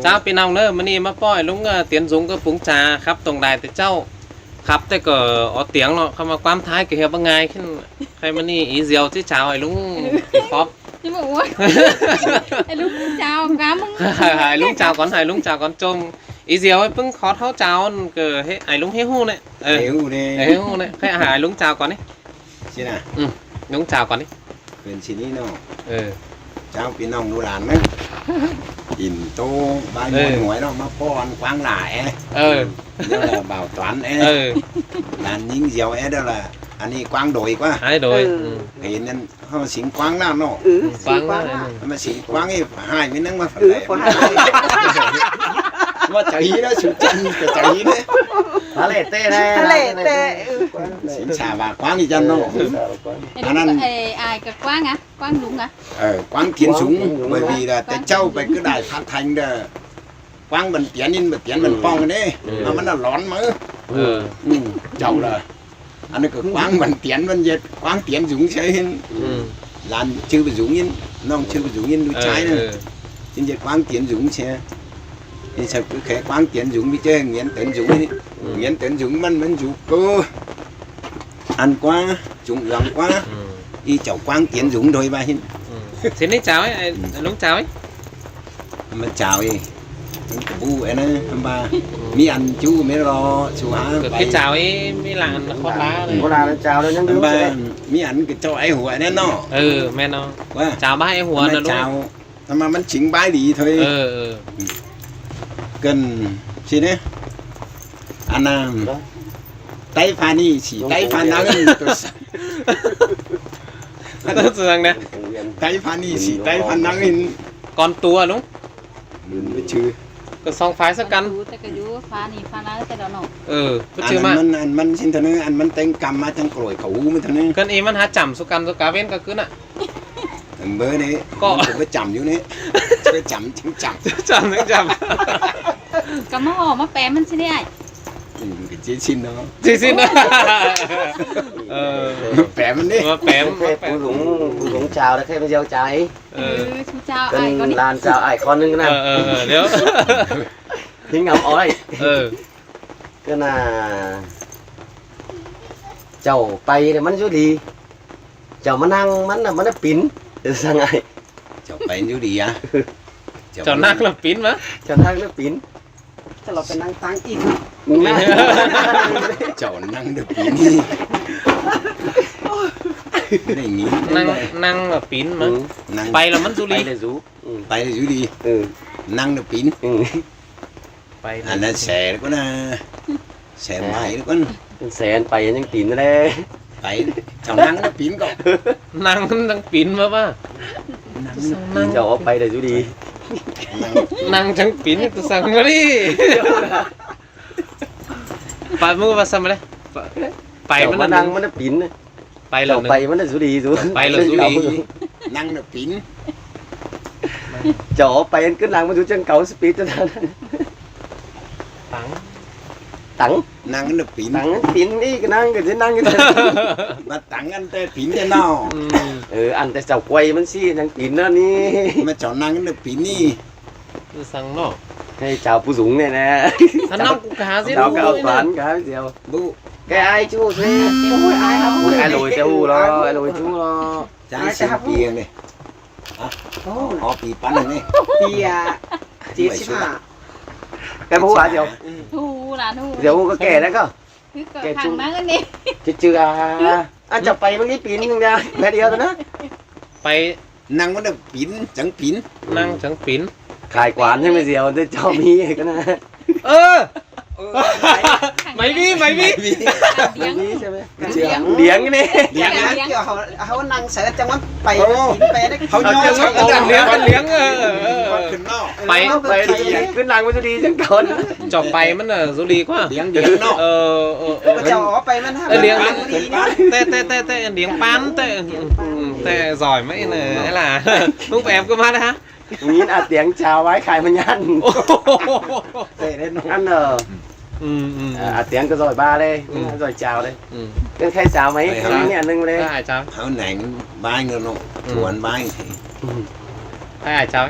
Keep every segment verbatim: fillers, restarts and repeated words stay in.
Chảu ꞌpi ꞌnọng ꞌnớ, ꞌmự ꞌnị ꞌmá ꞌpọ ꞌlống, ơ, tiên dúng ꞌcọ pung cha khắp tông đai té ꞌchạu. Khắp té ꞌcọ ók tiếng lo, khắp ꞌmá ꞌquám Thái ꞌcọ hiạk báu ꞌngai ꞌkhịn. Khay ꞌmự ꞌnị ꞌí diêu ꞌchí chảu ải ꞌlống khót. Chứ mà ui. Ải ꞌlống chảu cá ꞌmứng. Ải ꞌlống chảu cón, ải ꞌlống chảu cón ꞌchôm. ꞋÍ diêu ải ꞌpứng khót ꞌháu chảu ꞌcọ ꞌhế, ải ꞌlống ꞌhế ꞌhụ ꞌnị. Ơ. ꞌHế ꞌhụ ꞌnị. Ơ, ꞌhế ꞌhụ ꞌnị. Khay ải ꞌlống chảu cón ꞌnị. Xin à? Ừ, ꞌlống chảu cón ꞌnị. Khuyến xin ꞌnị ꞌnọ. Ừ. Chảu ꞌpi ꞌnọng ꞌlụk lan ꞌnớ. Im tô bai. Ừ. Muôn huối ꞌnọ ꞌmá ꞌpọ ăn ꞌquáng lả é. Ừ. Đó là Bảo Toán é. Ừ. Lan ꞌnhính diêu é, đó là ăn ꞌnị ꞌquáng đôi ꞌquá. Ải đôi. Ừ. Ừ. Khay ꞌnặn ꞌháu sính ꞌquáng ꞌnặn ꞌnọ. Ừ, ꞌquáng sính ꞌquáng ꞌnặn. ꞌNặn. ꞌMá sính ꞌquáng ꞌnị, ꞌhại ꞌmí ꞌnăng ꞌmá phả. Ừ, đảy. Phả đảy. ꞌMá chaư hí ꞌnớ, sú chăn ꞌcọ chaư hí ꞌnớ. Phả đảy té ꞌnớ. Phả đảy té, ừ. Sính xa ꞌva ꞌquáng ꞌnị chăn ꞌnọ. Ừ. Ăn ꞌnặn. Ê, ai ꞌcọ ꞌquáng à? ꞌQuáng dúng à? Ờ, ꞌquáng tiên dúng, ꞌquáng tiên dúng. Bởi vì là té ꞌchạu ꞌpẹ cứ đài phát thanh đó. ꞌQuáng bần tiên ꞌnịn, bần tiên bần ꞌpọng ꞌnị. Ừ. Mà ꞌmắn là lón mà. Ừ. Ừ, chảu là. Ăn ꞌnị ꞌcọ ꞌquáng bần tiên bần ꞌdệt, ꞌquáng tiên dúng sia ꞌhịn. Ừ. Lan ꞌchư bần dúng ꞌnịn, ꞌnọng ꞌchư bần dúng ꞌnịn, đu. Ờ, chai ꞌnị. Ờ. ꞌChịn ꞌdệt ꞌquáng tiên dúng sia. ꞌChịn ꞌsớ cứ khay ꞌquáng tiên dúng, ꞌmí ꞌchớ Nguyễn Tấn Dũng ꞌnị. Ừ. Nguyễn Tấn Dũng ꞌmắn, ꞌmắn dú ꞌcọ. Ăn ꞌquá, dúng ương ꞌquá. Ừ. ꞌI chảu ꞌquáng tiên dúng thôi ꞌva ꞌhịn. Ừ. Xin ꞌnị chảu ải, ải, ꞌlống chảu ải. ꞌMá chảu ải. ꞌMắn ꞌcọ báu ải ꞌnớ, ꞌmắn ꞌva. Ừ. ꞌMí ăn ꞌchu ꞌmí lo, sú hả. ꞋCọ ải. Cái chảu ải, ꞌmí lả ăn khót lá. Ừ. Khót lá chảu ꞌnị ꞌnhắng. ꞌMắn ꞌva, ꞌmí ăn ꞌcọ ꞌchọ ải hua ꞌnớ ꞌnọ. Ừ, ꞌmen ꞌnọ. ꞌQuá. Chảu bái ải hua ꞌnớ ꞌlụk. Chảu. Tăm ꞌmá ꞌmắn chính bái đi thôi. Ờ, ờ. Cần, xin ꞌnị. Ăn à, Tay Phan ꞌnị, sí Tay Phan ꞌnăng ꞌnị, ꞌtố săng. ꞌTố săng ꞌnị. Tay Phan ꞌnị, sí Tay Phan ꞌnăng ꞌnị. Cón tua ꞌlống. Báu ꞌchư. ꞌCọ song phái sắp căn. Té ꞌcọ dú Phan ꞌnị, Phan ꞌnăng té đó ꞌnọ. Ừ, báu ꞌchư ꞌmá. Ăn ꞌmắn, ăn ꞌmắn ꞌsịn ꞌthơ ꞌnớ, ăn ꞌmắn ꞌtếng căm ꞌmá chắng ꞌcọ ꞌlội khảu ꞌhụ ꞌmá ꞌthơ ꞌnớ. Căn ꞌnị ꞌmắn hák chăm sú căn sú cá ꞌvến cá ꞌcứ ꞌnạ. Báu ꞌnị, ꞌcọ ꞌmắn ꞌcọ báu chăm dú ꞌnị. Báu chăm, chăm, chăm. Chăm, chăm, chăm. ꞌCọ ꞌmá ꞌhọ ꞌmá pem ꞌmắn ꞌsịn ꞌnị ải. Ừ, ꞌcọ ꞌchí ꞌsịn ꞌnọ. ꞌChí ꞌsịn ꞌnọ. Ờ. Pem ꞌmắn ꞌnị. Ơ, pem, pem. Pú dúng, pú dúng chảu, khay ꞌmá diêu chảu ải. Ờ. Ừ, sú chảu ải cón ꞌnị. Căn lan chảu ải cón ꞌnưng ꞌnặn. Ờ, ờ, ờ, điêu. Thính ngắm ói. Ờ. Căn ꞌnạ, chảu pay ꞌnị ꞌmắn dú đi. Chảu ꞌmá ꞌnăng ꞌmắn ꞌnạ, ꞌmắn ꞌnạ pin. Săng ải. Chảu pay dú đi à? Chảu ꞌnăng ꞌnạ pin ꞌmá? Chảu ꞌnăng ꞌnạ pin. Chảu lo pay ꞌnăng táng inh. Chảu ꞌnăng ꞌnạ pin. ꞋNăng, ꞌnăng ꞌnạ pin ꞌmá. Ừ. ꞌNăng. Pay ꞌlạ ꞌmắn dú đi. Pay ꞌlạ dú. Ừ. Pay ꞌlạ dú đi. Ừ. ꞌNăng ꞌnạ pin. Ừ. Pay ăn ꞌnạ ꞌnăng. Sẻ ꞌcọ ꞌnạ. Sẻ bái ꞌcọ ꞌnạ. Sẻ ăn pay ꞌnhắng pin ꞌnớ. Pay, chảu ꞌnăng ꞌnạ pin ꞌcọ. ꞌNăng ꞌnhắng pin ꞌmá ꞌva. ꞌNăng. Chảu ók pay đảy dú đi. ꞌNăng. ꞌNăng chắng pin, ꞌtố săng ꞌmá đi. Pay ꞌmá ꞌva săng ꞌmá đi. Pay, pay chảu ꞌmá ꞌnăng ꞌnăng. ꞌMắn ꞌnạ pin. Pay ꞌlạ ꞌnưng. Chảu pay ꞌmắn ꞌnạ dú đi dú. Pay ꞌlạ dú đi. ꞌNăng ꞌnạ pin. Chảu pay ăn ꞌcứn ꞌnăng ꞌmá dú chắng cáu speed ꞌnớ. Tắng. Tắng. ꞌNăng ꞌnạ pin. Tắng pin ꞌnị ꞌcọ ꞌnăng ꞌcọ ꞌdệt ꞌnăng ꞌcọ. ꞌMá tắng ăn té pin té ꞌnọ. Ừ. Ừ, ăn té chảu quay ꞌmắn ꞌsị ꞌnăng pin ꞌnớ ꞌnị. ꞌMá chảu ꞌnăng ꞌnạ pin ꞌnị. Săng ꞌnọ. Hay chảu pú dúng ꞌnị ꞌnạ. Ăn ꞌnọng ꞌcọ hả ꞌdệt. Chảu ꞌcọ ꞌnọng ꞌcọ hả ꞌdệt. Báu. Khay ai ꞌchu ꞌsứ. Ôi, ai hả? Ôi, ai ꞌlới té ꞌhụ lo, ai ꞌlới ꞌchu lo. Chắng ꞌsịn pi ꞌnị. Hả? Ôi. Ó, pi pắn ꞌnị. Pi à, ꞌchí ꞌsịn hả? Khay báu hả ꞌdệt. Ừ. ꞌHụ ꞌnặn ꞌhụ. ꞌDệt ꞌhụ ꞌcọ kẻ ꞌnị ꞌcọ. Kẻ ꞌchu. Chứ ꞌcọ hăng ꞌnăng ꞌnị. Chứ ꞌchư à. Ăn chảu pay ꞌmắn ꞌnị pin ꞌnưng ꞌnạ. Pay điêu thôi ꞌnạ. Pay ꞌnăng ꞌmắn ꞌnạ pin, chắng pin. ꞌNăng chắng pin. Khai quán ꞌchí ꞌmá diêu, ꞌtẹ ꞌchọ ꞌmí ꞌcọ ꞌnạ. Ơ. Máy vi, máy vi. Máy vi. Máy vi ꞌchí ꞌmá. Điếng. Điếng ꞌnị. Điếng ꞌnị. Điếng. Hảư, hảư ꞌnăng ꞌsớ chắng ꞌmắn pay, ꞌhụ pin pay ꞌnị. Ơ, chắng ꞌmắn điếng, điếng, ơ, ơ. Pay, pay, pay, ꞌcứn ꞌnăng ꞌmá dú đi chắng cón. Chảu pay ꞌmắn ꞌnạ dú đi ꞌquá. Điếng, điếng ꞌnọ. Ơ, ơ, ơ. Chảu ók pay ꞌmắn hả? Ơ, điếng. Điếng pán. Té, té, té, té, điếng pán té. Té giỏi ꞌmá ꞌnị, ơ, ꞌlạ. Hút em ꞌcọ ꞌmá ꞌnị hả? ꞌNhính a Tiếng chào bái khai ꞌmá ꞌnặn. Ăn ơ. Ừ, ừ, ừ. A Tiếng ꞌcọ giỏi ba ꞌlế. Ừ. Giỏi chào ꞌlế. Ừ. Cơn khai chào ꞌmá, ꞌnhính ꞌnặn ꞌnưng ꞌlế. Khai chào. Hảư nẻng bái ꞌnưng ꞌnọ. Ừ. Thuôn bái. Ừ. Khai chào.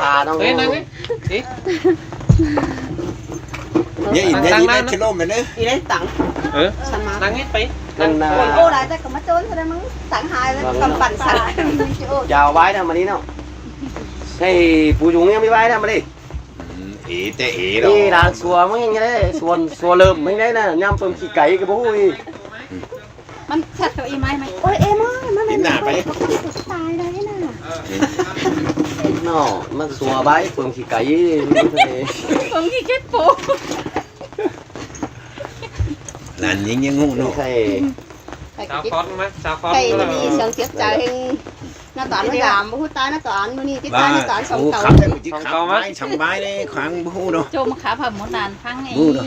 Pá ꞌnọng. Ê, ꞌnăng đi. Ê. Nhé, ỉn nhé, ꞌnăng, ỉn nhé, ꞌnăng, chứ ꞌnăng. ꞌLốm mến ơi. Ih ꞌlẹn tẳng. Ơ. Săn ꞌmá. ꞌNăng đi, pay. ꞌNăng ꞌnăng. Ôn ô đái chắc có má ꞌchốn sao đấy mắng tẳng hai với. Vâng. Cầm bản sẵn. Chào bái thăm mà đi nào. Hey, phú chúng em đi bái thăm mà đi. Ừ, ế té ế đó. Ê, đang sua mắng em đấy, sua, sua lơm mắng đấy nè, nhắm tôm chị cấy cái bố ơi. Măn chặt cậu ih ꞌmái ꞌmái. Ôi, em ơi, măn. Ih nả pay. Tài đấy nè. Nó, ꞌmắn sua bái phường Thị Cải. Phường Thị Kết Phố. Lăn ꞌnhính ꞌnhính ꞌhụ nó. Khai. Khai ꞌcháo khót ꞌmá, ꞌcháo khót. Khai ꞌmắn đi sương ꞌchiếc chaư ꞌhêng. ꞌNa Toán ꞌmá dám, báu ꞌhụ tai ꞌna Toán, ꞌmưa ꞌnị ꞌchí tai ꞌna Toán song cáu. Song cáu ꞌmá, song bái ꞌnị, khoang báu ꞌhụ nó. ꞌChôm khắp hẳn mốt đàn phăng ꞌnị.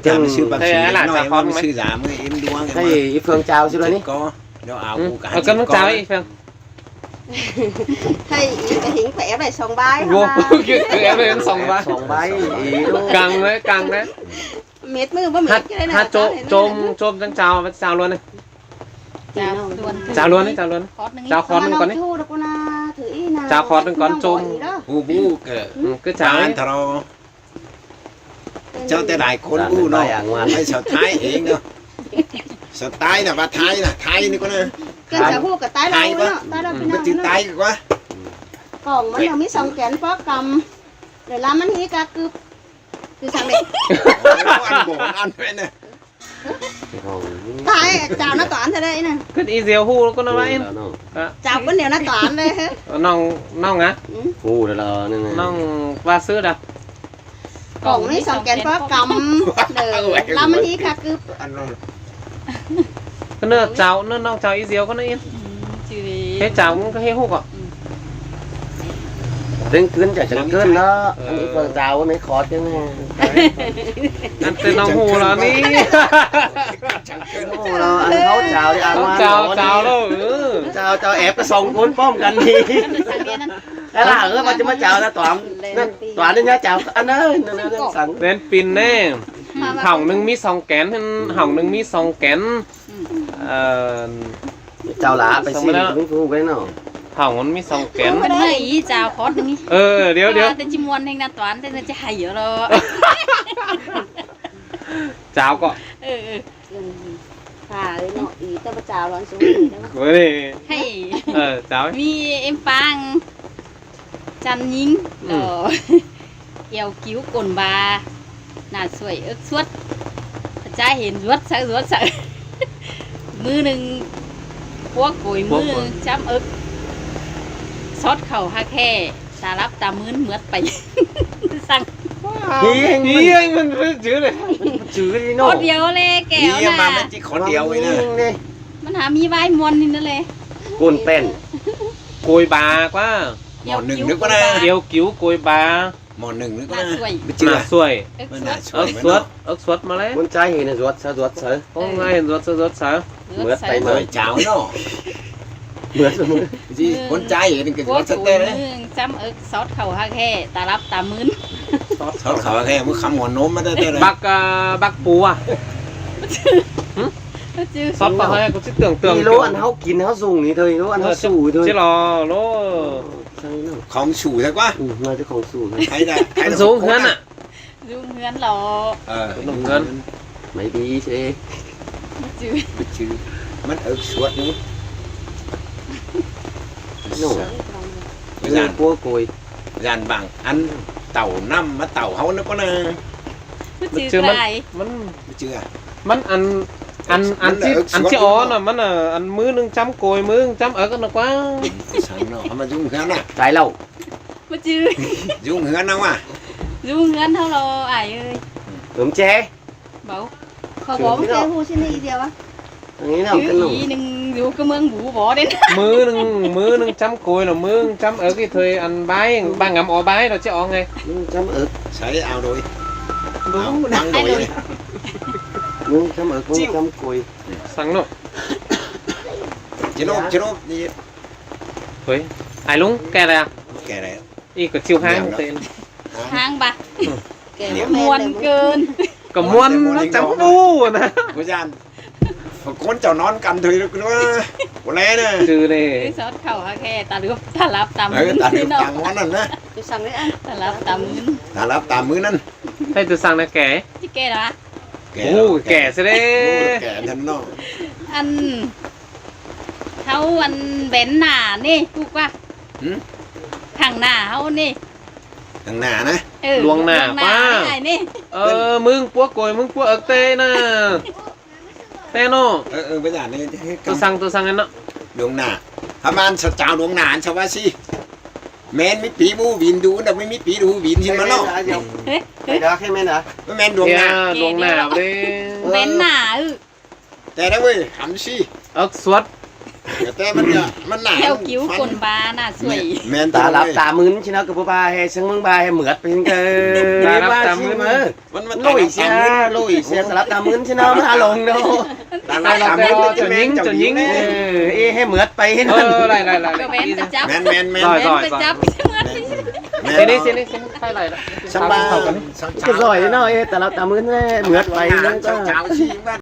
ꞌCháo ꞌmá sư bác sĩ ꞌnọi, ꞌcháo khót ꞌmá sư dám, ꞌmá ím đuống. Khai ꞌí Phương chào sư ꞌlới ꞌnị. Có, nó áo ꞌcọ cả ꞌcọ ꞌmắn cháo ꞌí Phương. Khai ꞌí ꞌcọ ꞌhính ꞌcọ ép đảy song bái. Vô, hả? ꞌCọ ép đảy song bái. Song bái ꞌí. Căng ꞌnớ, căng ꞌnớ. Mệt ꞌmự báu mệt ꞌcọ ꞌnị ꞌna. Hả, ꞌchọ-, ꞌchôm, ꞌchôm ꞌchắng chào, chào luôn ꞌnị. Chào luôn. Chào luôn ꞌnị, chào luôn. Khót ꞌnưng. Chào khót ꞌnưng ꞌcón ꞌnị. Chào khót ꞌnưng ꞌcón ꞌchôm. Báu báu ꞌcọ. Ừ, ꞌcọ chào ꞌnị. Bán thả ꞌro. Chào ꞌtẹ lai ꞌcốn ꞌhụ nó. Ai sau Thái ꞌhêng nó. Sau Thái ꞌna, ꞌva Thái ꞌna, Thái ꞌnị ꞌcốn ꞌnớ. ꞌCọ chả ꞌhụ ꞌcọ tai ꞌlạ ꞌnớ, tai ꞌlạ ꞌnớ. ꞌMắn ꞌchư tai ꞌcọ ꞌquá. Cỏng ꞌmắn ꞌnhắng ꞌmí song kén pó căm. Đảy ꞌlạ ꞌmắn ꞌhí cá cướp. Chứ sao đảy. Ôi, ăn bổ, ăn vậy nè. Tai, chào ꞌna Toán thế đấy nè. Khứn ꞌí Diêu ꞌhụ ꞌcốn ꞌnớ ꞌva ꞌin. Chào ꞌcốn điêu ꞌna Toán đấy. Ờ, ꞌnọng, ꞌnọng hả? Ừ. ꞌHụ đa ꞌnị. ꞌNọng ꞌva sư đa. Cỏng ꞌmí song kén pó căm. Đảy ꞌlạ ꞌmắn ꞌhí cá cướp. Ăn nó. ꞌCọ ꞌnớ chào, ꞌnớ ꞌnọng chào ꞌí Diêu ꞌcốn ꞌnớ ꞌin. Ừ, chứ đi. Thế chào ꞌcốn ꞌcọ ꞌhế ꞌhụ ꞌcọ. Ừ. Têng ꞌcứn chả chắng ꞌcứn đó. Ăn ꞌí Phương chào ꞌmí khót chứ nè. Ăn ꞌtẹ ꞌnọng ꞌhụ ꞌlạ ꞌnị. ꞌHụ ꞌlạ, ăn ꞌháu chào đi, ăn ꞌháu chào, chào ꞌlạ. Ừ. Chào, chào ép ꞌcọ song ꞌcốn pom căn đi. Cái là ơ, ꞌva ꞌchí ꞌmá chào ꞌna Toán. ꞌNa Toán ꞌnị ꞌnhá chào ăn ơi, ꞌnặn, ꞌnặn, ꞌnặn săng. Đen pin ꞌnê. Hỏng ꞌnưng ꞌmí song kén, hỏng ꞌnưng ꞌmí song kén. Ờ, chào lá, phải song xin ꞌnớ. ꞋMí ꞌhụ cái nó. Hỏng ꞌmắn ꞌmí song kén. ꞌMắn ꞌmí chào khót ꞌnưng. Ờ, điêu, điêu. Tê ꞌchí ꞌmuôn ꞌhêng ꞌna Toán, tê ꞌchí hài dữ ꞌlạ. Chào ꞌcọ. Ừ, ừ. Hả, ơi nó, ꞌí ta ꞌmá chào lón sung ꞌnị đó. Ôi. Hey. Ờ, chào. ꞌMí ꞌếm pang. Chăn ꞌnhính. Ừ. Lỏ. Eo kiếu côn ba. Nả suối ớc suốt. Chả hên ruột sớ, ruột sớ. ꞌMự ꞌnưng. Púa cối ꞌmự. Púa cối. Chăm ớc. Sót khảu hak ꞌhẹ. Ta lắp ta ꞌmưn mướt pay. Săng. Hí hêng ꞌmắn. Hí hêng ꞌmắn ꞌmắn chứ ꞌnị. Chứ đi nó. Khót điêu ꞌlẹ kẻo ꞌnị ꞌna. Mà ꞌmắn ꞌchí khót điêu ꞌnị ꞌna. ꞌMắn hả ꞌmí ꞌvái ꞌmuôn ꞌnị ꞌnớ ꞌlẹ. Côn pen. Cối ba ꞌquá. Mỏ ꞌnưng ꞌnớ ꞌquá ꞌna. Eo kiếu cối ba. Mỏ ꞌnưng ꞌnớ ꞌquá ꞌna. Nả suối. Nả suối. Ớc suốt. Ớc suốt. Ớc suốt ꞌmá ꞌlẹ. ꞌCốn ꞌchái hên ruột sớ, ruột sớ. ꞌCốn ꞌchái hên ruột sớ, ruột sớ. Mướt pay ꞌmá. Cháo nó. Mướt, mướt. Gì, ꞌcốn ꞌchái hên cái ruột sớ tê đấy. Chăm ớc sót khảu hak ꞌhẹ, ta lắp ta ꞌmưn. Sót khảu hak ꞌhẹ, ꞌmứ khắm hua ꞌnôm ꞌmá tê tê đấy. Bác, à, bác Pú à? Hử? Sót khảu hak ꞌhẹ, ꞌcọ ꞌchí tưởng tượng. Đi lố ăn ꞌháu kin ꞌháu sung ꞌnị thôi, lố ăn ꞌháu sủ thôi. Chứ lỏ, lố. Khong sủ thôi ꞌquá. Ừ, ꞌnhá ꞌchí khong sủ thôi. Hay là, hay là ăn sủ khốn hơn à? Dú ꞌhướn lỏ. Ờ. Dú ꞌhướn. Máy đi chứ. Chứ. Chứ. ꞌMắn ớc suốt ꞌnị. Nổ. Ôi dàn. Púa cối. Dàn bảng ăn tảo năm ꞌmá tảo ꞌháu ꞌnớ ꞌquá ꞌna. Chứ ꞌmắn, ꞌmắn, ꞌmắn ăn, ăn, ăn ꞌmắn chứ, ớc ăn suốt chứ ꞌnị ó nó. ꞋNa ꞌmắn, à, ăn ꞌmứ ꞌnưng chăm cối, ꞌmứ ꞌnưng chăm ớc ꞌnớ ꞌquá. Săng nó, ꞌmá dú ꞌhướn à. Trái lầu. ꞌMá chứ. Dú ꞌhướn ꞌnớ à. Dú ꞌhướn ꞌháu lỏ ải ơi. Ướm che. Báu. Khảu bó ꞌmá che ꞌhụ ꞌsịn ꞌnị đi à. Ăn ꞌnị ꞌnớ. Chứ ꞌnị ꞌnưng dú ꞌcọ ꞌmướng bú bó đên. ꞌMứ ꞌnưng, ꞌmứ ꞌnưng chăm cối lỏ ꞌmứ ꞌnưng chăm ớc ꞌnị thôi ăn bái, bái ngắm ó bái lỏ chứ ó ngay. ꞌMứ ꞌnưng chăm ớc. Sai ao đôi. Đúng. Ao, ăn đôi. ꞌMứ ꞌnưng chăm ớc, ꞌmứ ꞌnưng chăm cối. Săng nó. Chứ nó, chứ nó đi. Thôi, ai lúng, kẻ này à? Kẻ này. Ý có chiêu hang tên. Hang ba. Kẻ ꞌmuôn ꞌcơn. Có ꞌmuôn nó chăm bu ꞌnớ. Ôi dàn. Phải ꞌcốn chảu ꞌnón căn thôi ꞌnớ. Có lẽ ꞌnớ. Chứ ꞌnị. Sót khảu hak ꞌhẹ, ta lướp, ta lắp, ta ꞌmưn. Ơ, ta lướp, ta ꞌnón ꞌnặn ꞌnớ. Tui săng ꞌnị ăn. Ta lắp, ta ꞌmưn. Ta lắp, ta ꞌmưn ꞌnặn. Thế tui săng ꞌnị kẻ? Chứ kẻ đó. Kẻ. Ú, kẻ ꞌsứ đế. Ú, kẻ ꞌnặn nó. Ăn ꞌháu ăn bén nả ꞌnị, ꞌcọ ꞌquá. Hử? Khẳng nả ꞌháu ꞌnị. Khẳng nả ꞌnớ? Ừ, luông nả ꞌquá. Luông nả ꞌnị. Ờ, ꞌmướng púa cối, ꞌmướng púa ớc tê ꞌnớ. Tê ꞌnớ. Ờ, ờ, báu dả ꞌnị, tui săng, tui săng ăn nó. Luông nả. Hả ꞌmá ăn sau cháo luông nả, ăn sau ꞌva ꞌsị. ꞌMen ꞌmí pi báu ꞌhụ vin đu, đa ꞌmí pi đu ꞌhụ vin ꞌsịn ꞌmắn ꞌnọ. Phải đó cái ꞌmen hả? ꞌMắn ꞌmen đuông nả. Đuông nả ꞌlế. ꞌMen nả ư. Té ꞌnăng ꞌmơi, hẳn ꞌsị. Ớc suốt. Té ꞌmắn nả, ꞌmắn nả. Theo kiểu côn ba nả suối. ꞌMen ta lắp ta ꞌmưn ꞌchí ꞌnớ, ꞌcọ báu ꞌva ꞌhứ sưng ꞌmứng ꞌva ꞌhứ mượt pên ꞌcọ. Ta lắp ta ꞌmưn. ꞌMắn, ꞌmắn lối sia, lối sia, ta lắp ta ꞌmưn ꞌchí ꞌnớ, ꞌmắn hả lông đâu. Ta lắp ta ꞌmưn, chảu ꞌnhính, chảu ꞌnhính. Ê, ꞌhứ mượt pay. Ờ, lai, lai, lai, lai. ꞌMen, ꞌmen, ꞌmen. Rồi, rồi, rồi. Xin đi, xin đi, xin đi. Khai lai đó. Sắm ba, sắm cháo. Rồi, nó, ê, ta lắp ta ꞌmưn, ê, mượt pay. Sắm cháo, xin ba.